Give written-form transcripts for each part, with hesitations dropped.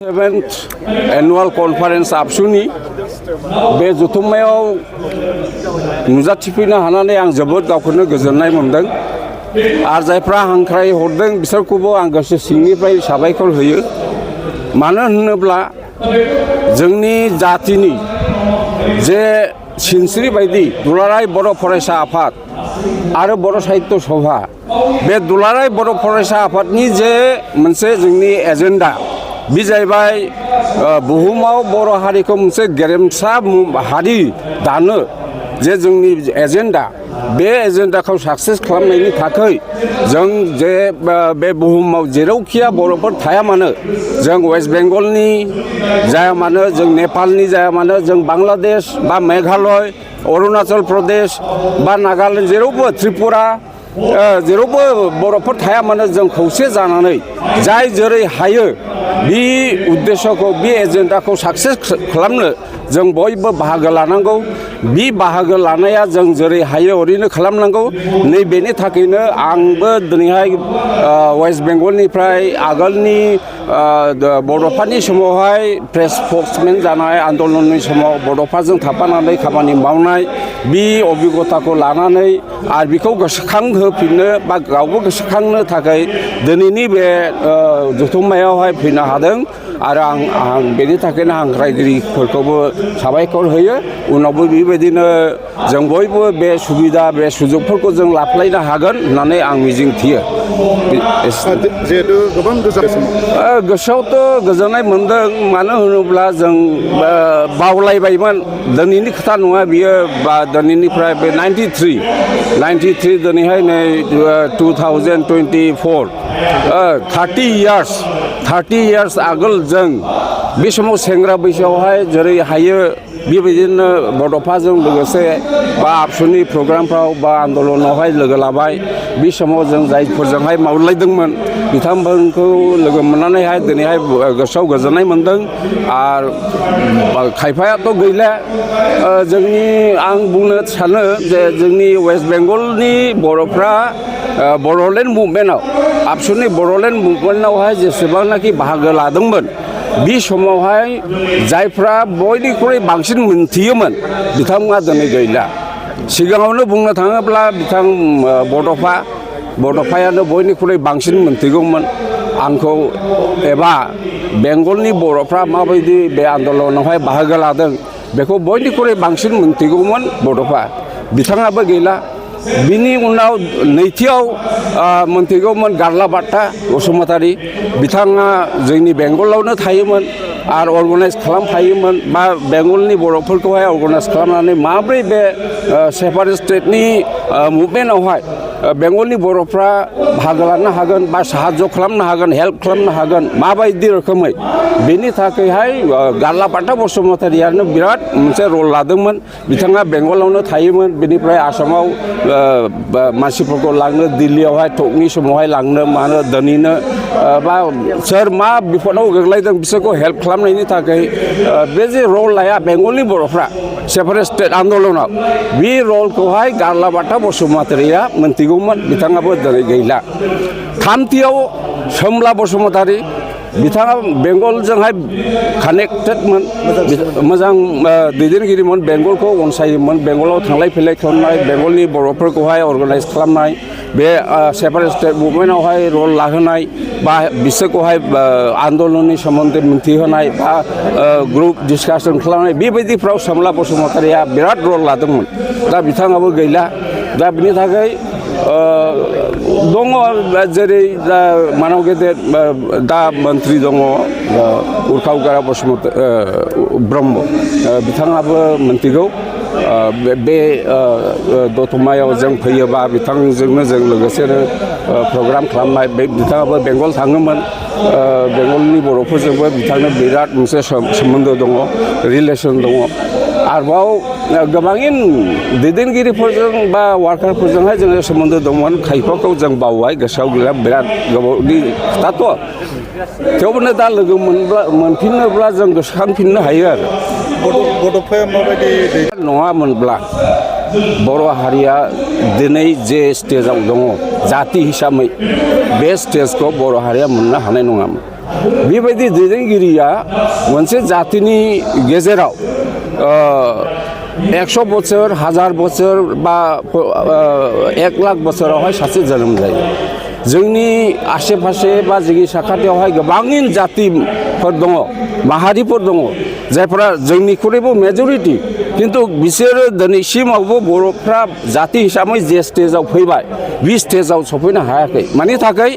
7th Annual Conference आबसुनि बे जथुम्मायाव नुजाथिफैनो हानानै आं जोबोद गावखौनो गोजोननाय मोनदों आरो जायफ्रा हांख्राय हरदों बिसोरखौबो आं गोसो सिंनिफ्राय साबायखर होयो मानो होनोब्ला जोंनि जातिनि जे सिनस्रि बायदि दुलाराय बर' फरायसा आफाद आरो बर' साहित्य सभा बे दुलाराय बर' फरायसा आफादनि जे मोनसे जोंनि एजेन्डा बे जाहैबाय बुहुमाव बर' हारिखौ मोनसे गेरेमसा हारि दानो जे जोंनि एजेन्डा बे एजेन्डाखौ साक्सेस खालामनायनि थाखाय जों जे बे बुहुमाव जेरावखिया बर'फोर थाया मानो जों वेस्ट बेंगलनि जाया मानो जों नेपालनि जाया मानो जों बांलादेश बा मेघालय अरुणाचल प्रदेश बा नागालेण्ड जेरावबो त्रिपुरा जेरावबो बर'फोर थाया मानो जों खौसे जानानै जाय जेरै हायो बे उद्देश्यखौ बे एजेन्डाखौ साक्सेस खालामनो जों बयबो बाहागो लानांगौ बे बाहागो लानाया जों जेरै हायो ओरैनो खालामनांगौ नैबेनि थाखायनो आंबो दिनैहाय वेस्ट बेंगलनिफ्राय आगोलनि बड'फानि समावहाय प्रेस स्पक्समेन जानाय आन्दलननि समाव बड'फाजों थाफानानै खामानि मावनाय बे अबिगथाखौ लानानै आरो बेखौ गोसोखांहोफिननो बा गावबो गोसोखांनो थाखाय दिनैनि बे जथुम्मायावहाय फैनो हादों आरो आं बेनि थाखायनो हांख्रायगिरिफोरखौबो साबायखर होयो उनावबो बेबायदिनो जों बयबो बे सुबिदा बे सुजुगफोरखौ जों लाफ्लायनो हागोन होननानै आं मिजिंथियो जिहेतु गोबां गोसोआवथ' गोजोननाय मोनदों मानो होनोब्ला जों बावलायबायमोन दिनैनि खोथा नङा बियो बा दिनैनिफ्राय बे 93 दिनैहाय नै 2024 30 इयार्स आगोल जों बे समाव सेंग्रा बैसोआवहाय जेरै हायो बेबायदिनो बड'फाजों लोगोसे बा आबसुनि प्रग्रामफ्राव बा आन्दलनावहाय लोगो लाबाय बे समाव जों जायफोरजोंहाय मावलायदोंमोन बिथांमोनखौ लोगो मोननानैहाय दिनैहाय गोसोआव गोजोननाय मोनदों आरो खायफायाथ' गैला जोंनि आं बुंनो सानो जे जोंनि वेस्ट बेंगलनि बर'फ्रा बड'लेण्ड मुभमेन्टआव आबसुनि बड'लेण्ड मुभमेन्टआवहाय जेसेबांनाखि बाहागो लादोंमोन बे समावहाय जायफ्रा बयनिख्रुइ बांसिन मोनथियोमोन बिथांमोना दिनै गैला सिगाङावनो बुंनो थाङोब्ला बिथां बड'फायानो बयनिख्रुइ बांसिन मोनथिगौमोन आंखौ एबा बेंगलनि बर'फ्रा माबायदि बे आन्दलनावहाय बाहागो लादों बेखौ बयनिख्रुइ बांसिन मोनथिगौमोन बड'फा बिथाङाबो गैला बिनि उनाव नैथियाव मोनथिगौमोन गारलाबाथा बसुमतारी बिथाङा जोंनि बेंगलावनो थायोमोन आरो अर्गानाइज खालामफायोमोन बा बेंगलनि बर'फोरखौहाय अर्गानाइज खालामनानै माब्रै बे सेपारेट स्टेटनि मुभमेन्टआवहाय बेंगलनि बर'फ्रा बाहागो लानो हागोन बा साहाय्य खालामनो हागोन हेल्प खालामनो हागोन माबायदि रोखोमै बेनि थाखायहाय गारलाबाथा बसुमतारीयानो बिराद मोनसे रल लादोंमोन बिथाङा बेंगलावनो थायोमोन बेनिफ्राय आसामाव मानसिफोरखौ लांनो दिल्लीयावहाय टकनि समावहाय लांनो मानो दोनहैनो बा सोर मा बिपदआव गोग्लैदों बिसोरखौ हेल्प खालामनायनि थाखाय बे जे रल लाया बेंगलनि बर'फ्रा सेपारेट स्टेट आन्दलनाव बे रलखौहाय गारलाबाथा बसुमतारीया मोनथिगौमोन बिथाङाबो दिनै गैला थामथियाव सोमला बसुमतारी बिथाङा बेंगलजोंहाय कानेक्टेडमोन मोजां दैदेनगिरिमोन बेंगलखौ अनसायोमोन बेंगलाव थांलाय फैलाय खालामनाय बेंगलनि बर'फोरखौहाय अर्गानाइज खालामनाय बे सेपारेट स्टेट मुभमेन्टआवहाय रल लाहोनाय बा बिसोरखौहाय आन्दलननि सोमोन्दै मिन्थिहोनाय बा ग्रुप डिसकासन खालामनाय बेबायदिफ्राव सोमला बसुमतारीया बिराद रल लादोंमोन दा बिथाङाबो गैला दा बिनि थाखाय दङ जेरै मानाव गेदेर दा मन्त्रि दङ उरखाव ब्रह्म बिथाङाबो मोनथिगौ बे दतमायाव जों फैयोबा बिथांजोंनो जों लोगोसेनो प्रग्राम खालामनाय बे बिथाङाबो बेंगल थाङोमोन बेंगलनि बर'फोरजोंबो बिथांनो बिराद मोनसे सोमोन्दो दङ रिलेसन दङ आरोबाव गोबां दैदेनगिरिफोरजों बा वार्कारफोरजोंहाय जोङो सोमोन्दो दंमोन खायफाखौ जों बावबाय गोसोआव गैया बिराद गोबावनि खोथाथ' थेवबो दा लोगो मोनफिनोब्ला जों गोसोखांफिननो हायो आरो बड'फाया माबायदि नङामोनब्ला बर' हारिया दिनै जे स्टेजाव दङ जाति हिसाबै बे स्टेजखौ बर' हारिया मोननो हानाय नङामोन बेबायदि दैदेनगिरिया मोनसे जातिनि गेजेराव 100 बोसोर 1000 बोसोर बा 1 लाख बोसोरावहाय सासे जोनोम जायो जोंनि आसे पासे बा जोंनि साखाथियावहाय गोबां जातिफोर दङ माहारिफोर दङ जायफोरा जोंनिख्रुइबो मेजरिटि खिन्थु बिसोरो दिनैसिमावबो बर'फ्रा जाति हिसाबै जे स्टेजाव फैबाय बे स्टेजाव सफैनो हायाखै मानि थाखाय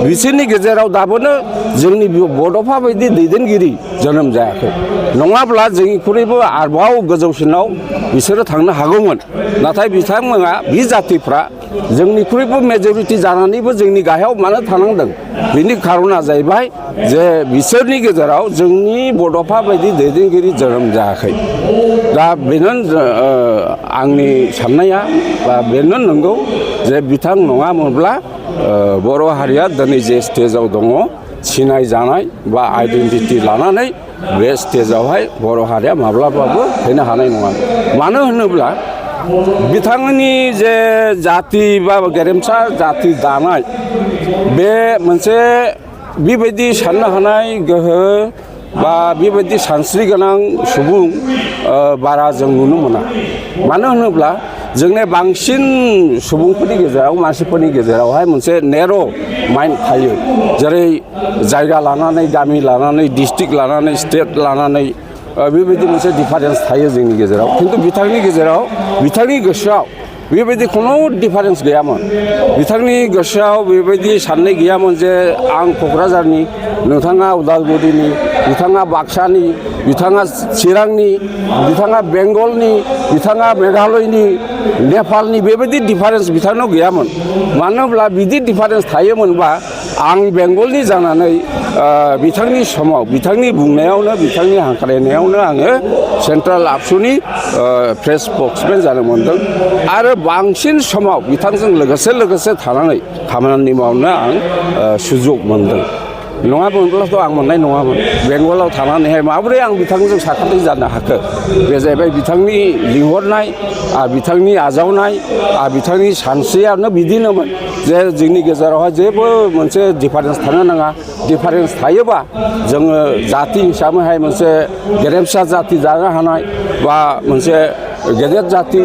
बिसोरनि गेजेराव दाबोनो जोंनि बड'फा बायदि दैदेनगिरि जोनोम जायाखै नङाब्ला जोंनिख्रुइबो आरोबाव गोजौसिनाव बिसोरो थांनो हागौमोन नाथाय बिथांमोना बे जातिफ्रा जोंनिख्रुइबो मेजरिटि जानानैबो जोंनि गाहायाव मानो थानांदों बेनि खारना जाहैबाय जे बिसोरनि गेजेराव जोंनि बड'फा बायदि दैदेनगिरि जोनोम जायाखै दा बेनो आंनि साननाया बा बेनो नंगौ जे बिथां नङामोनब्ला बर' हारिया दिनै जे स्टेजाव दङ सिनाय जानाय बा आइडेन्टिटि लानानै बे स्टेजावहाय बर' हारिया माब्लाबाबो फैनो हानाय नङा मानो होनोब्ला बिथांनि जे जाति बा गेरेमसा जाति दानाय बे मोनसे बेबायदि साननो हानाय गोहो बा बेबायदि सानस्रि गोनां सुबुं बारा जों नुनो मोना मानो होनोब्ला जोंनि बांसिन सुबुंफोरनि गेजेराव मानसिफोरनि गेजेरावहाय मोनसे नेर' माइन्ड थायो जेरै जायगा लानानै गामि लानानै डिस्ट्रिक्ट लानानै स्टेट लानानै बेबायदि मोनसे डिफारेन्स थायो जोंनि गेजेराव खिन्थु बिथांनि गेजेराव बिथांनि गोसोआव बेबायदि खुनु डिफारेन्स गैयामोन बिथांनि गोसोआव बेबायदि साननाय गैयामोन जे आं क'क्राझारनि नोंथाङा उदालगुरिनि बिथाङा बाक्सानि बिथाङा चिरांनि बिथाङा बेंगलनि बिथाङा मेघालयनि नेपालनि बेबायदि डिफारेन्स बिथांनाव गैयामोन मानो होनब्ला बिदि डिफारेन्स थायोमोनबा आं बेंगलनि जानानै बिथांनि समाव बिथांनि बुंनायावनो बिथांनि हांख्रायनायावनो आङो सेन्ट्रेल आबसुनि प्रेस स्पक्समेन जानो मोनदों आरो बांसिन समाव बिथांजों लोगोसे थानानै खामानि मावनो आं सुजुग मोनदों नङामोनब्लाथ' आं मोननाय नङामोन बेंगलाव थानानैहाय माबोरै आं बिथांजों साखाथि जानो हाखो बे जाहैबाय बिथांनि लिंहरनाय बिथांनि आजावनाय बिथांनि सानस्रियानो बिदिनोमोन जे जोंनि गेजेरावहाय जेबो मोनसे डिफारेन्स थानो नाङा डिफारेन्स थायोबा जोङो जाति हिसाबैहाय मोनसे गेरेमसा जाति जानो हानाय बा मोनसे गेदेर जाति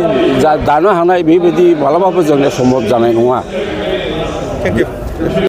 दानो हानाय बेबायदि मालाबाबो जोंनि सम्भब जानाय नङा थेंक इउ